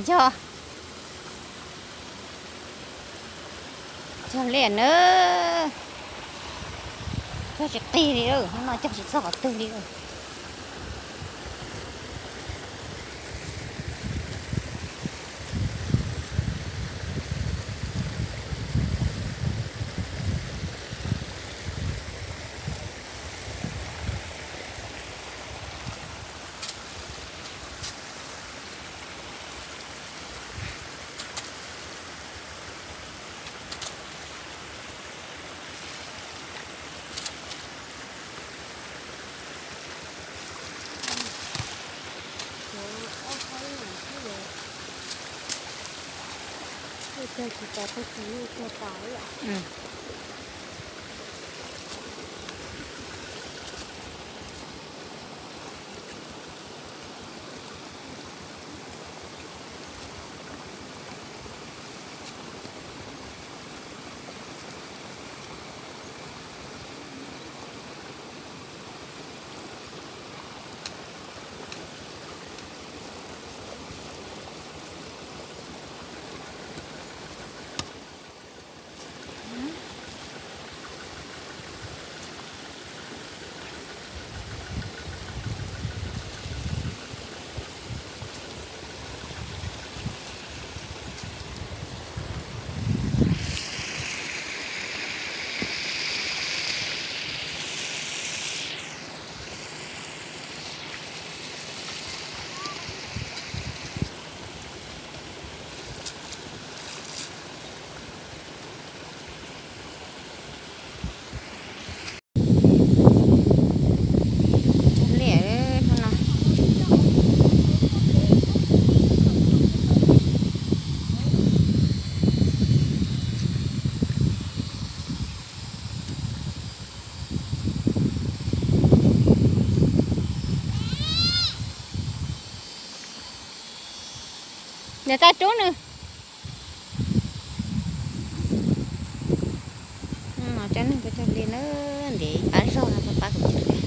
Yog, yog liaj na, cog tsis qig li, no cog tsis txog qhov twg li. Liaj no. Niam tais rub nws. Cov neeg puas cog li na, ntev ib pab zog no puas pab kuv cog li.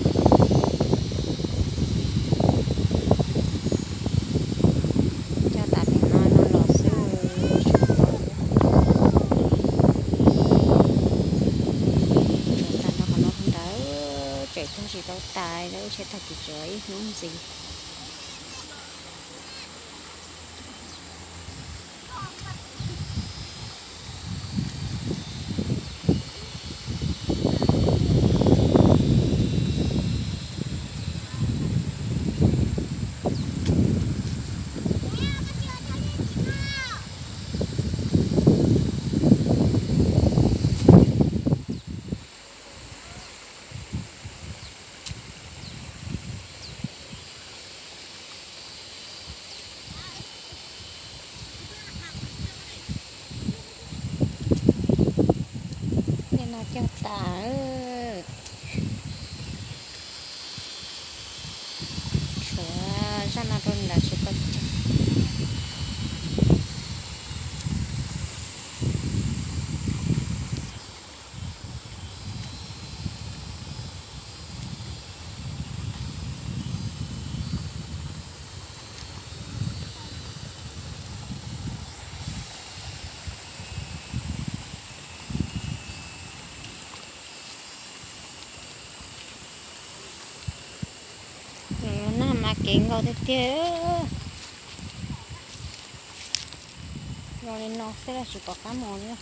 Cog tas pem no no los xwb, tsis tau. Cog tas nrho qhov no ntawd, tseem cog tsis tau tas, lawv tseem tag kis tseem ib hnub ntxiv. Tej no cog tas, tshuav zaj no rau nram tsis tau cog. Nag mas kev nkaus tiag tiag. Los li no xwb los tsis pom qab mus li.